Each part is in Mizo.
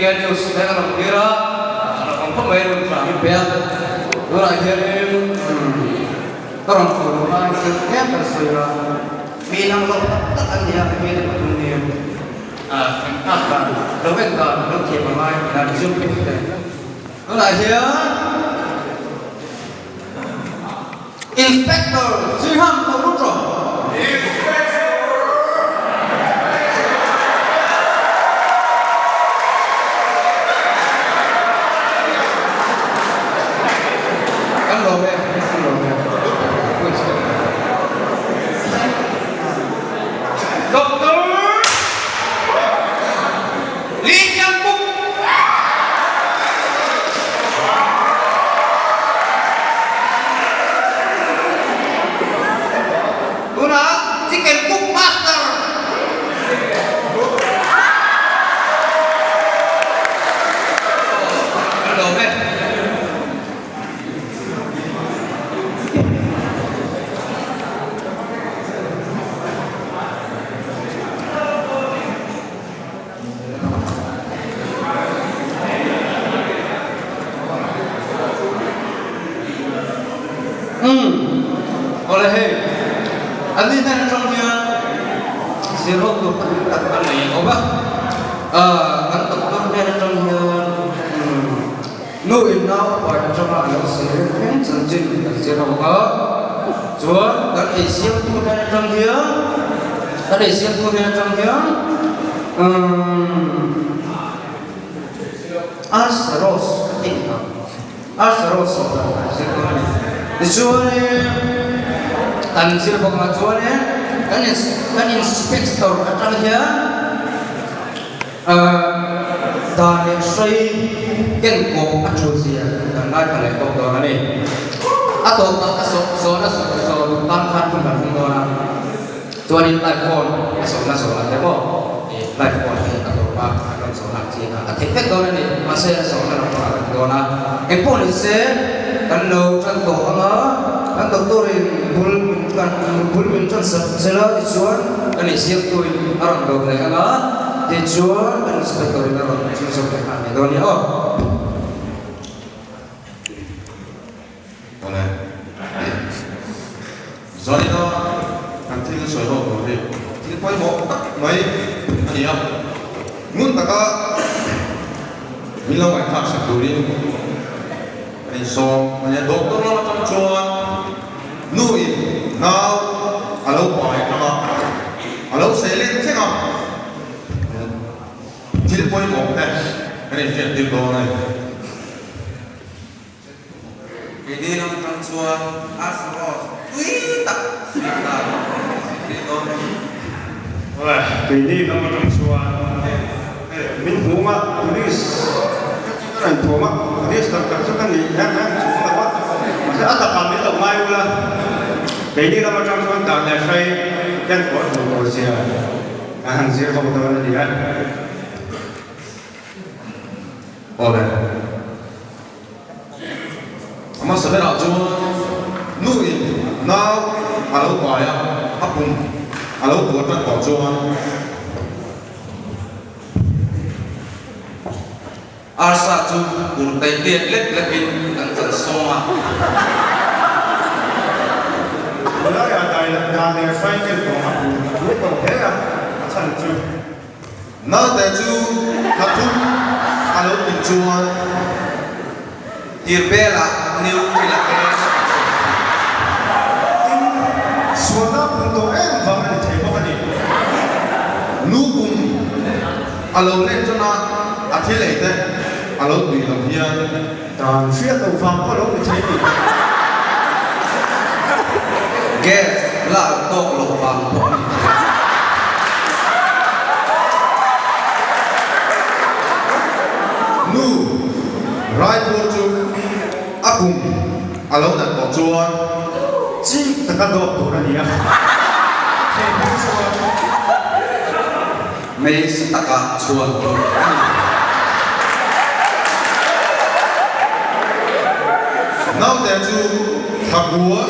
KK News te kan rawn thlir a, a lo awm khawp mai room tha min pe a, tunah hianin ka rawn thur duh lai thil tlem kan sawi a, mi inang lo tak tak an ni a, hemi te pathum hi kan nghak dan lo en dan lo thiam a ngai tih a Mizo police te tunah hian Inspector Siham Orutro. Kan lawm e, kan lawm e. Pu Inspector. Doctor Lee Chiang Puk. Tunah Chicken Cook Master. Kan lawm e. Umm awle hei an ni hnen atang hian zir ho tur tam tak an nei awm a, kan doctor hnen atang hian nu in nau a pai atanga a lo zir thleng chanchin kan zir ho a, chuan kan ei siamtu hnen atang hian kan ei siamtu hnen atang hian umm Arsaros ka tih kha Arsaros kan zir dawn a ni. Tichuanin kan zir bawk ang chuanin kan kan inspector atang hian Dan leh hrei ken kawp a tul zia kan ngaithla leh bawk dawn a ni. A tawpah a zawh zawhna zawh duh tan khan hun kan hmang dawn a, chuanin live phone a zawhna zawhna te pawh ih live phone hi a tawpa an rawn zawhna ang chi kha a theih vek dawn a ni. Mahse a zawhna lam pawh a rem dawn a, engpawh ni se kan lo tan tawh ang a, kan doctor in bul min tan bul min tan sak zel a tichuan kan insiamtuin a rawn dawt leh ang a. Tichuan kan inspector in a rawn chhunzawm leh nghal mai dawn nia aw. Awle. Zaina kan thil sawi ho tur hi thil pawimawh tak mai a ni a. Ngun taka min lo ngaihthlak sak turin kan insawm a nia. Doctor lam atang chuan nu in nau a lo pai tang a, a lo sei leng thleng a. Thil pawimawh te kan inhriat tir dawn a ni. Keini lam atang chuan Arsaros tui tak siam dan zirtir dawn a ni. Keini lam atang chuan min hmuh a, police ka rawn thawm a, police tak tak chu ka nih hian hian chung lo a, mahse a takah min lo ngai ula, keini lam atang chuan dan leh hrei hian kawr hmuh tur zia a han zir ho dawn a ni a. Awle. A hmasa berah chuan nu in nau a lo pai a, a pum a lo buat rat tawh chuan. Arsa chu kurtai tiat lek lekin kan chan sawng a. Tunlaiah dai dan leh hrai ken tawng a pum a buai tawh hle a, a chhan chu. Naute chu thla thum a lo tin chuan tir velah new i la ke. Tin, sualna pum tawh em vang a ni thei bawk a ni. Nu pum a lo let tan a, a thil ei te a lo tui lo hian. Dan hriat loh vang pawh a lo ni thei a ni. Gas la tawk loh vang pawh a ni thei. Nu Raipur chu a kum a lo nat tawh chuan. Chik taka dawt tur a ni a, thei phei chuan. Mei si taka chhuan tur a ni. Naute chu thakua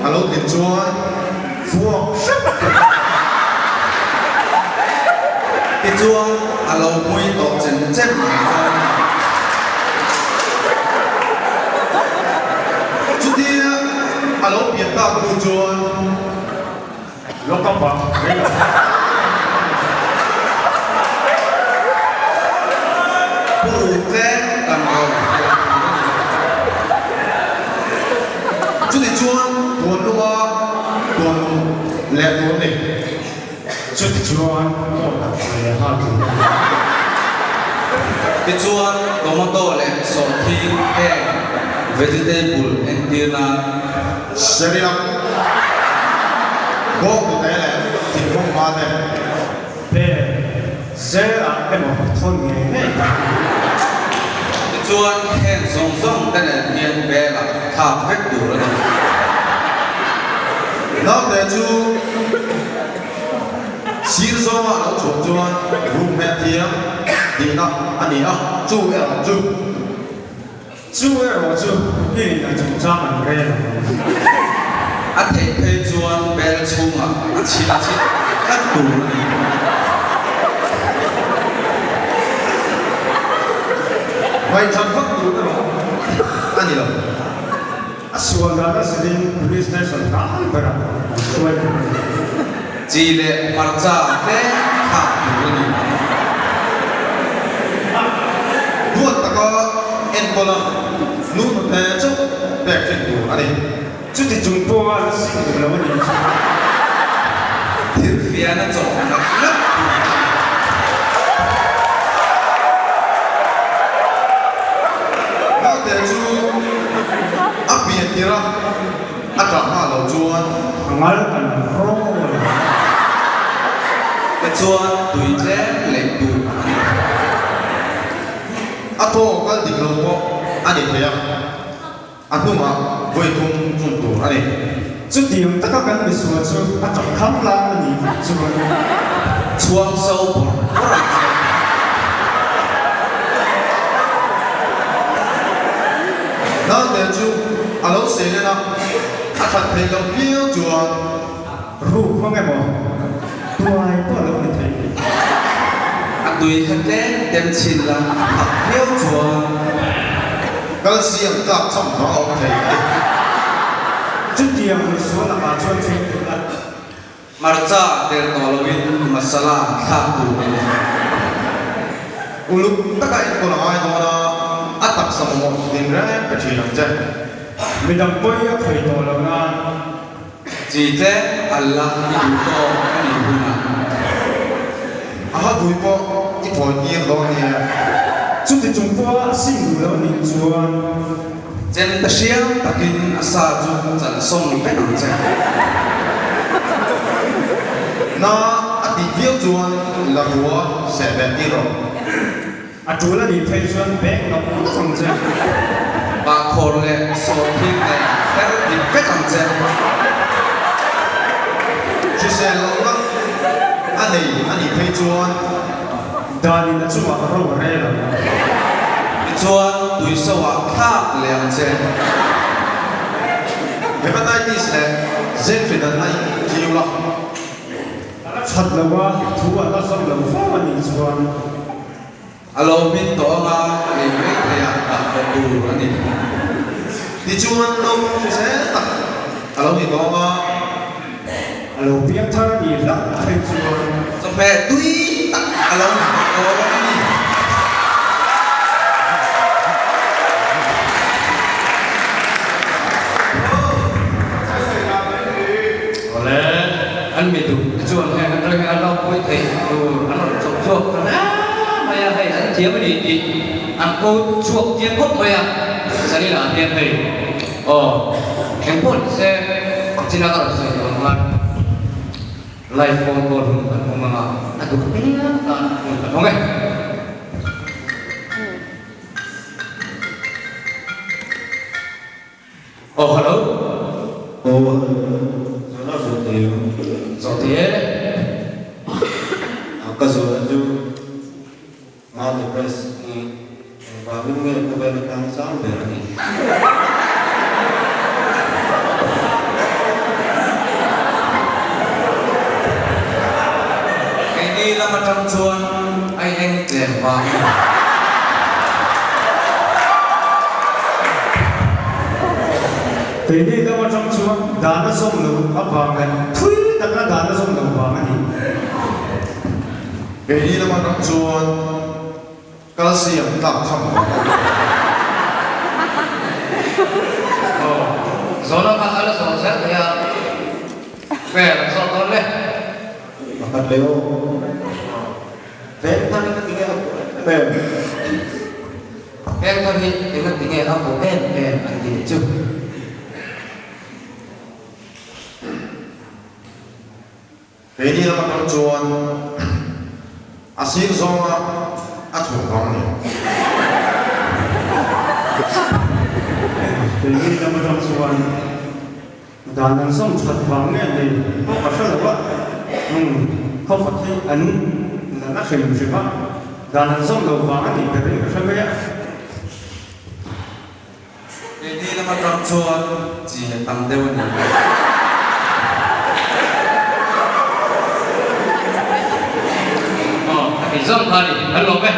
a lo tlin chuan vuak hrep tur a ni. Tichuan a lo. lo hmui tawh chem chem mai dawn a ni. Chutia a lo pian tak hnu chuan. Lock up ah rei lo. Pu Tlem kan rawn hriat tur a ni. Chuti chuan tuanluma tuanlum leh tur a ni. Chuti chuan court ah hruai leh nghal tur a ni. Tichuan tomato leh sawhthing heng vegetable entir nan. Seriak, bawnghnute leh thingkung hma te. Ber zelah emaw thawn ngei ngei ta a ni. Tichuan heng zawng zawng te nen hian bela thlak vek tur a ni. Naute chu sir zawnga a lo chhuah chuan rum hmeh thiam tihna a ni a, chu erawh chu. Chu erawh chu i a chungchang an rel ang. A theih phei chuan bel chhungah a chhil chhit tlat tur a ni. Ngaihtham vak tur erawh a ni lo. A sual dan a zirin Police Station hnai berah an hruai tur a ni. Chi leh hmarcha tlem thlak tur a ni. Duat taka enkawl a, nu hnute chauh pek thin tur a ni. Chuti chung pawha an sik duh lo a nih chu. Thirfiana chawh ngat ngat tur a ni. Naute chu a pian tirh a. A ṭah nghal lo chuan. A ngal kan rawl a. Tichuan tui tlem leh duh a ni. A thaw kal dik lo pawh a ni thei a, a hnungah vawi thum thum tur a ni. Chutiang taka kan misual chu a ṭap kham lai a nih vek chuan. Chhuang so bawrh bawrh ang che. Naute chu a lo seilen a, a that theih loh viau chuan. Ruk hmang emaw tuai pawh a lo ni thei. A tui kha tlem tem chhin la, a phak viau chuan. Calcium tlak cham kha a awm thei a ni. Chutiang misual lakah chuan cheng tur a. Hmarcha tel tawh loin masala thlak tur a ni. Uluk taka enkawl a ngai dawn a, a taksa mamawh din reng pe thin ang che. Midang pawi a khawih tawh lo nan. Chi tlem al la i duh tawk a nih hunah. A ha vui pawh i thawi tir dawn nia. Chuti chung pawha a sim duh loh nih chuan. Chem ta hriam takin a sa chu chan sawng vek ang che. Na a tih viau chuan la rua seh ve tir rawh. A tul a nih phei chuan beng nawk nawk ang che. Bahkhawr leh sawrthing nen her dik vek ang che. Hrisel lohna a nei a nih phei chuan. Danin a chungah ro a rel ang. Tichuan tuiso-ah thlak leh ang che. Hepatitis leh zenhri natna i kiu la. A la that lo a, thu a la zawm lo fo a nih chuan. A lo hmin tawh anga a ei mai theih a, dah tawh tur a ni. Tichuan no hrisel tak a lo ni tawng a. A lo piang thar a nih hlauh phei chuan. Chawhmeh tui tak a lo ni tawh dawn a ni. Awle, an mi duh te chuan heng an reng an lo pui theih tur an rawn chawp chhuak ta hle mai a, hei an thiam a ni tih an ko chhuak chiang khawp mai a, Zanina hian hei aw engpawh ni se china ka rawn sawi dawn khan live phone call hun kan hmang ang a, a duh piang tan hun kan hmang e. Aw hello. Aw hello. Zawhna zawh thei em? Zawh thei e. Ka zawhna chu Mount Everest hi engvangin nge khawvel atang sang ber a nih? Keini lam atang chuan ai eng tlem. Keini lam atang chuan dan a zawm lo avang leh thui taka dan a zawm lo vang a ni. Keini lam atang chuan calcium tlak chham vang a ni. Aw, zawhna kha a la zawh zel thei a, fair an zawh dawn le. Pakhat leh aw. Veng thar hi ka ti nge a fuh em em. Veng thar hi enga ti nge a fuh em em an ti nih chu. Keini lam atang chuan a sir zawnga a chhuah vang a ni. Keini lam atang chuan Dan an zawm that vang nge ni pawh ka hre lo a, umm khawfat hi an la na hrim hrim a, dan an zawm lo vang a nih ber in ka hre mai a. Keini lam atang chuan chi a tam deuh a ni. Aw, ka tih zawm kha a ni, kan lawm e.